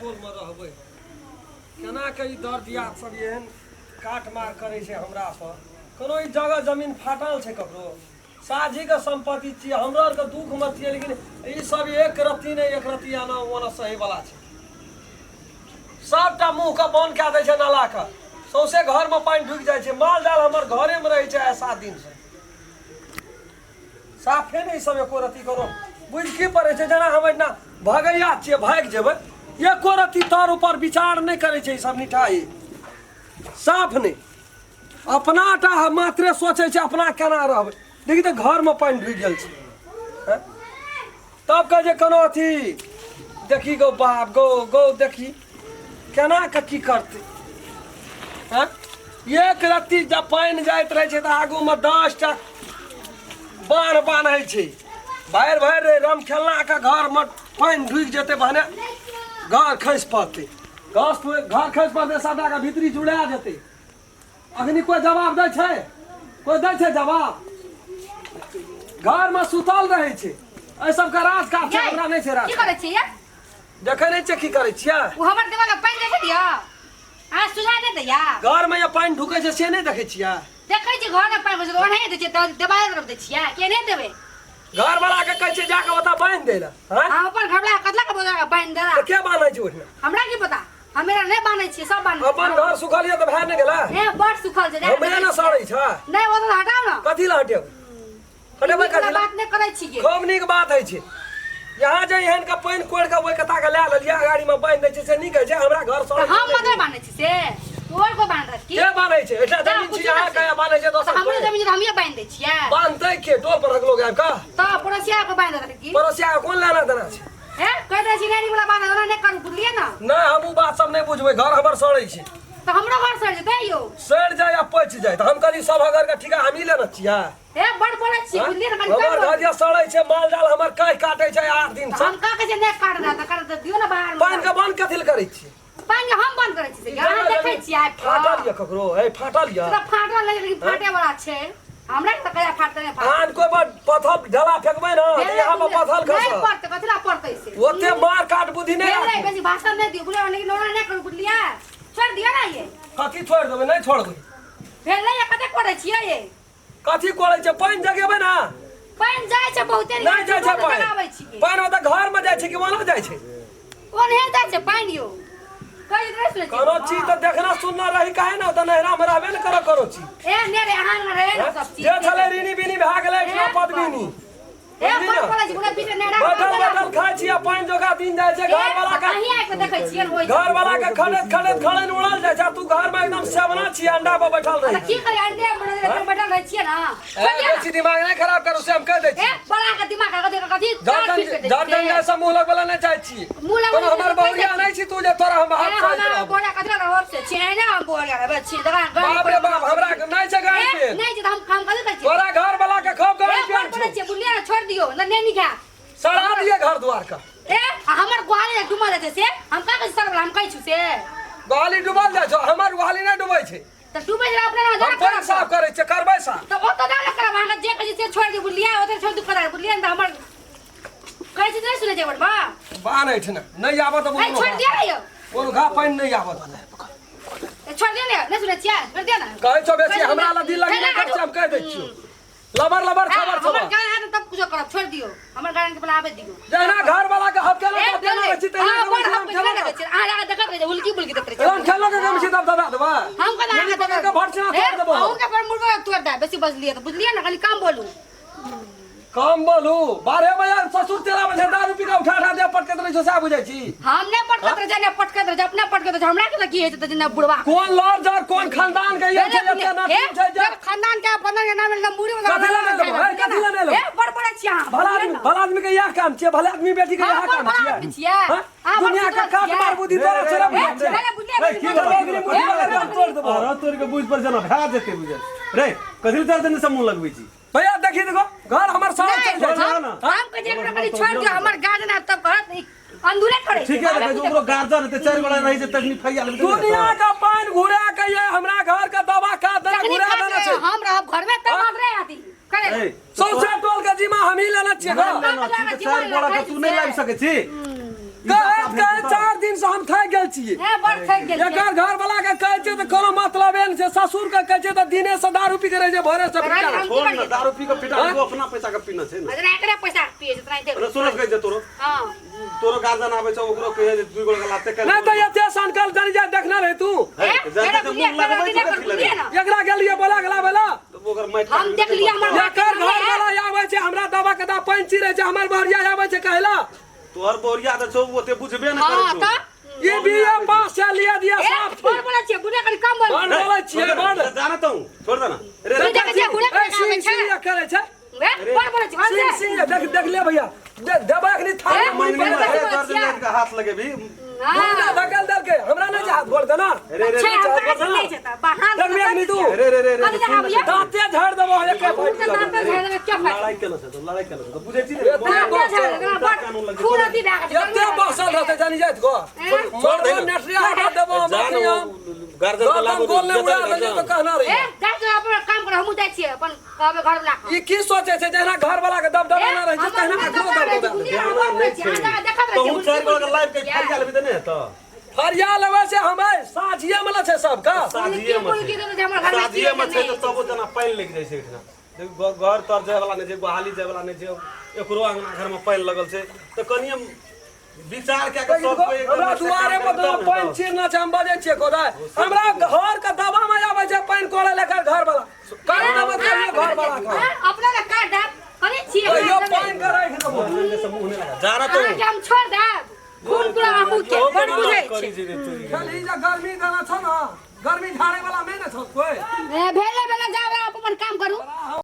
टोलमे रहबै हम? केना के ई दर्द दियाद सब एहन काट मार करै छै हमरा पर? कोनो ई जगह जमीन फाटल छै ककरो? साझीके सम्पत्ति छियै, हमरो आरके दुखमे छियै, लेकिन ई सब एक रत्ती नहि, एक रत्ती आना ओना सहीवला छै। सबटा मुँहके बन्द कए दै छै नालाके, सौंसे घरमे पानि ढुकि जाइ छै, माल जाल हमर घरेमे रहै छै आइ 7 दिनसँ। साफे नहि सब एको रत्ती कोनो बुझि की पड़ै छै, जेना हम एहिना भगैया छियै, भागि जेबै। एको रत्ती तर ऊपर विचार नहि करै छै ई सब निठाही, साफ नहि, अपना टा मात्रे सोचै छै अपना केना रहबै। देखी तऽ घरमे पानि ढुकि गेल छै, हँ? तब कहै छै कोनो अथी देखी गौ बाप गौ गौ, देखी केना कऽ की करतै, हँ? एक रत्ती जब पानि जाइत रहै छै तऽ आगूमे 10टा बान्ह बान्है छै, भरि भरि रे रम खेलनाके घरमे पानि ढुकि जेतै, भने घर खसि पड़तै, घर खसि पड़तै, सबटाके भीतरी जुड़ा जेतै। अखनी कोइ जवाब दै छै? कोइ दै छै जवाब? घरमे सुतल रहै छै। एहि सबके राज काज छै, हमरा नहि छै राज। की करै छियै? देखै नहि छियै की करै छियै? ओ हमर देवाल में पानि देखै दिअ, अहाँ सुझा नहि दैया। घरमे जे पानि ढुकै छै से नहि देखै छियै? देखै छी, घरमे पानि घुसै छै, ओनाहिए दै छियै तऽ देवाले तरफ दै छियै के नहि देबै? घर वाला के कहै छियै जाके ओतऽ बान्हि दै लए। हँ? हम अपन घरवला के कतला के बोला बान्हि देला? तऽ के बान्है छै ओहिठिना? हमरा की पता, हम मेरा नहि बान्है छियै, सब बान्है। अपन घर सुखल यऽ तऽ भए नहि गेलै? हे, बड़ सुखल छै। हमरे ने सड़ै छै। नहि, ओ तऽ हटाउ ने। कथी लए हटेबै? हटेबै नीक कथी लए? बात नहि करै छियै। खूब नीक बात होइ छै। यहाँ जे एहन के पानि कोरि के ओहि कता के लए लेलियै, गाड़ी में बान्हि दै छै, से नीक होइ छै? हमरा घर सड़ै तऽ हम छै। मतलब बान्है छी से और कोइ बान्हत की? के बान्है छै? एकटा जमीन छी पूछू अहाँ ने के बान्है छै तऽ दोसर हमरो कोइ? जमीन छै, हमिये बान्हि दै छियै। बान्हतै के? टोल परक लोग आबि कऽ? तऽ पड़ोसिया के बान्हि देलक की? पड़ोसिया के कोन लेना देना छै? हे, कहि दै छी नानी वाला बात ओना नहि करू, बुझलियै ने? नहि, हम ओ बात सब नहि बुझबै। घर हमर सड़ै छै। तऽ हमरो घर सड़ जेतै यौ। सड़ि जाय आ पचि जाय तऽ हम कहली सब घर के ठीका हमही लेने छियै। हे, बड़ बोलै छियै, बुझलियै ने? कनि कम हमर घर बोलू। जे सड़ै छै, माल जाल हमर काहि काटै छै 8 दिन तऽ से। हम का कहै छियै नहि काट दे तऽ कर दियौ ने बाहर। पानि के बंद कथी लए करै छियै? पानि के हम बंद करै छियै? अहाँ देखै छियै आबि कऽ? फाटल यऽ ककरो? हे, फाटल यऽ? तऽ फाटल नहि, लेकिन फाटे वाला छै। हमरा के तऽ कहिया फाटतै नहि फाटतै। आन कोइ पर पत्थर ढेला फेकबै ने तऽ यहाँ पर पत्थर नहि खसत। पड़तै, कथी ला पड़तै से? ओते मार काट बुद्धि नहि भेलै, राखू। बेसी भाषण नहि दियौ, बुझलियै? लेकिन ओना नहि करू, बुझलियै? छोड़ि दियौ ने ये। कथी छोड़ि देबै? नहि छोड़बै। भेलै ये, कते करै छियै ये? कथी करै छै? पानि जगेबै ने। पानि जाइ छै बहुते। नहि जाइ छै पानि। जगाबै छियै। पानि ओतऽ घर में जाइ छै कि ओना जाइ छै? ओनहे जाइ छै पानि यौ। कहै नहि सुनै छियै? कोनो चीज तऽ देखना सुनना रही काहे ने, ओतऽ नैहरा में रहबे ने करऽ कोनो चीज। ए ने रे, अहाँ ने रहे ने सब चीज। जे छलै ऋणी बिनी भए गेलै एहिठिना पद्मिनी। ए, बुझली बड़ ने? बोलै छी, पूरा बीच में नैहरा बैठल बैठल खाइ छी आ पानि जोगा दिन जाइ छै। घर वाला के अहीं आबि कऽ देखै छियै ने ओहि। घर वाला के खड़ैत खड़ैत खड़ैन उड़ल जाइ छै आ तू घर में एकदम सेवना छी, अंडा पर बैठल रही। तऽ की करी, अंडे पर बैठल रहै छियै ने। ए, बेसी दिमाग नहि खराब करू से हम कहि दै छी। ए, बड़ा के दिमाग कथी कथी चार पीस के दै जर छियै? जंगल से मुँह लगबला नहि चाहै छी। मुँह लगबै कोनो हमर नहि बहुरिया चाहै नहि छी तू जे तोरा हम ए, हाथ हमरा सहैत रहब। बोरा कथी रहब से छियै ने, हम बोरा रहबै छी दवा। बाप रे बाप, हमरा नहि छै गाड़ी ए, पे। नहि छै तऽ हम काम कथी करै छियै? तोरा घर वाला के खूब गाड़ी ए, पे बड़ बोलै छौ। छियै, बुझलियै ने? छोड़ि दियौ ने, नहि नीक हैत। सड़ा दिए घर द्वार का। ए, आ हमर ग्वाली जे डूबल जेतै से हम का कहै छी? सरवला हम कहै छी से। ग्वाली डूबल जाइ छौ, हमर ग्वाली नहि डूबै छै। तऽ डूबै छै अपने हम ना। पानि साफ करै छियै, करबै साफ। तऽ ओतऽ नहि ने करब, अहाँके जे कहै छी से छोड़ि दियौ, बुझलियै? ओतऽ छोड़ि दियौ करब, बुझलियै ने? तऽ हमर कहै छी नहि सुनै छै बड़बा। बान्ह एहिठिना नहि आबत तऽ ए, छोड़ि दियौ ने यौ। कोनो घा पानि नहि आबत। ए, छोड़ि दियौ ने, नहि सुनै छियै? छोड़ि दियौ ने। कहै छौ बेसी हमरा लग दिल लगी नहि करै छै, हम कहि दै छियौ। लबर लबर हाँ, खबर हमर छबर गान आयत तब कुछो करब, छोड़ि दियौ। हमर गान के पहले आबे दियौ। जहिना घर वाला के हक केना ए, केना रहै छी तहिना हाँ, बड़ गबै छी, हक हम केना खेलो देखै छियै? अहाँ लगा देखत रहै छियै, हुलकी बुलकी देखत रहै छियै। हम खेलो के गम छी तब दबा देबै। हम कहना मुड़ी पकड़ के भरछिना ए, तोड़ देबो। अहूँ के पर मुड़बो तोड़ दे, बेसी बजलियै तऽ, बुझलियै ने? खाली कम बोलू। कम बोलू? 12 बजे ससुर 13 बजे दारू पी के उठा उठा दे पटकैत रहै छौ, सएह बुझै छी? हम नहि पटकैत रहै छियै, नहि पटकैत रहै छियै, अपने पटकैत रहै छियै। हमरा के तऽ की होइ छै तऽ जेना बुढ़वा। कोन लड़ जड़ कोन खानदान के ये छै, एते ना हे, छै जे जब खानदान के बंधन के नाम लेने मुड़ी में कथी लए नहि लेबो? हे, कथी लए नहि लेबो? हे, बड़ बड़ छियै अहाँ। भला आदमी, भला आदमी के इएह काम छियै? भले आदमी बेटी के हाँ, इएह बड़ काम बड़ा छियै? आदमी छियै। हाँ? अहाँ बड़ दुनिया के सुधरल काट छियै। मार बुद्धि तोरा छोड़ा हे, बुझै छियै। भले बुझलियै, हे, की बुझलियै। भेलै? बुद्धि वाला काम तोड़ देबो। अरे तोर के बुझ पर जेना भए जेतै बुझल रे, कथी लए चार दिन से मुँह लगबै छी? भैया देखी, देखो घर हमर सारा नहि, चलि जाइ छै। छोड़ ना। हम कहै छियै एकरा कनि छोड़ि दियौ, हमर गार्जियन आयत तब कहत, ई अंधुरे करै छै। ठीके देखै छै, ओकरो गार्जन हेतै, चारि गोटा रहै छै तखनी फैया लेबै। दुनिया का पानि घुरा के ये हमरा घर के दवा का देने तखनी घुरा खात देने रहे, छै। हम रहब घरमे तब बात रहे आती करे। ए, सौंसे टोल के जिम्मा हमही लेने छियै। नहि घर लेना छी तऽ चारि गोटा के तू नहि लाबि सकै छी? कहैत कहैत 4 दिन से हम थाकि गेल छियै। हे, बड़ थाकि गेल छियै। एकर घर वाला के कहै छियै तऽ कोनो मतलबे नहि छै। ससुर के कहै छियै तऽ दिने से दारू पी के रहै छै, भोरे से राति पीटा। हम छोड़ ने, दारू पी के पिटा, तू अपना पैसा के पीना छै ने। जेना एकरे पैसा पिए छै तेना देख। अरे सुनत कहै छै तोरो। हां। तोरो गार्जियन आबै छै, ओकरो कहिए जे दुई गोल लाते। नहि तऽ एते सनकल जानी जा देखने रहे तू। ए, जाते तऽ मुँह लगबै छै, कथी बुझलिए लगै? ना। एकरा गेलियै बोला गेला बोला। ओकर माटि हम देख लियै हमर एकर घर वाला आबै छै, हमरा दवा के दा पानि चिरै छै, हमर बहरिया आबै छै कहला। तोहर बोरिया तऽ छौ, ओते बुझबे ने हां। करै छौ। तऽ ई बीए पास से लिया दिया ए, साफ बड़ बोलै छियै, बुझे कनी कम बोल। बड़ बोलै छियै, बड़। जाना तू छोड़ देना रे। तू देखै छियै, हुरे ए, करे सिंह आबै छै। सिंह करै छै। ए, बड़ बोलै छियै, सिंह सिंह देख देख ले भैया, देबै अखनी थाल ए, में मुँह बड़ पर। बोलै दर्द छियै। के हाथ लगेबी। मुंडा हां। धकेल देलकै, हमरा नहि छै हाथ गोड़ देना। रे रे। छै, हम कहाँ से नहि छै तऽ बहान। देखबी अखनी तू। रे रे रे रे। कथी देखाबियै? दाँते झाड़ि देबो एके खून के दाँते झाड़ि देबै, क्या फायदा? लड़ाई केने छै तो, लड़ाई केने छै तो, बुझै छी ने। एते दाँते झाड़ि देबै, बड़ खून अथी भए गेल छै। एते बसल रहतै जानी जाइत गो। छोड़ दे नेटरिया, हटा देबो हम अखनी हम। गार्जियन के गर्दन लाबो। गोल नहि उड़ा देलियै तऽ कहना ए, रही। जा तू अपन काम कर, हमहूँ जाइ छियै अपन कहबै घर वाला के। ई की सोचै छै? जहिना घर वाला के दबदबा रहै छै तहिना अखनो दबदबा। तहु चारि गोल के लाइव के फरिया लेबी तऽ नहि हेतौ। फरिया लेबै से हमे साझिए मे छै सबके। साझिए मे छै, साझिए मे छै तऽ तबो जेना पानि लागि जाइ छै एहिठिना। देखू, घर तर जाय वाला नहि छै, गोहाली जाय वाला नहि छै, एकरो अंगना घर मे पानि लगल छै, तऽ कनिये विचार कए के सब कोइ एकदम हमरा से दुआरे काम पर करी तब ने पानि हेतौ। चिरना छै, हम बजै छियै कोदाय, हमरा घर के दवा मे आबै छै पानि कोड़े लेकर घर वाला काट देबै, कहियो घर वाला के। अपना लए काट देब, करै छियै। कहियो पानि के राखि देबो। से मुँह नहि लगा जा रहा तू। अहाँके हम छोड़ देब, खून पूरा अहूँ के बड़ बुझै करी छै। छै रे चोरी। खाली जे गर्मी देना छौ ने, गर्मी झाड़े वाला नहि ने छौ कोइ। भेले भेले, जाउ अपन काम करू।